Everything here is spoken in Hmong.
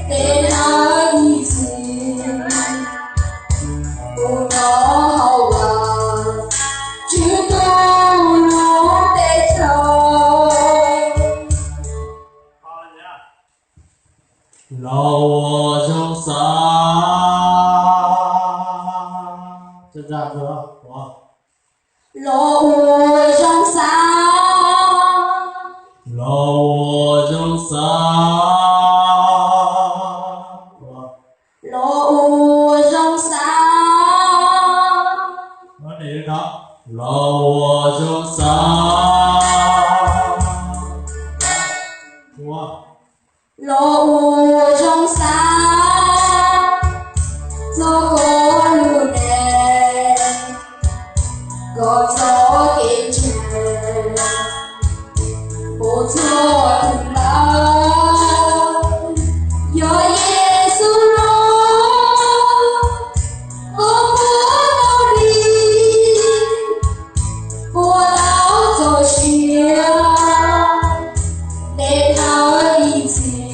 Tes hnav ib txhis, kuv hnov hauv los, Tswv Ntuj lub teb chaws. Los ua zoo xav. Los ua zoo xav. Los ua zoo xav. Los ua zoo xav. Los ua zoo xav. Los ua zoo xav txog koj lub npe, koj txoj kev ntseeg puas txhua tus lawm. Yog Yexus los, koj puas tau dim, puas tau txoj sia, tes hnav ib txhis,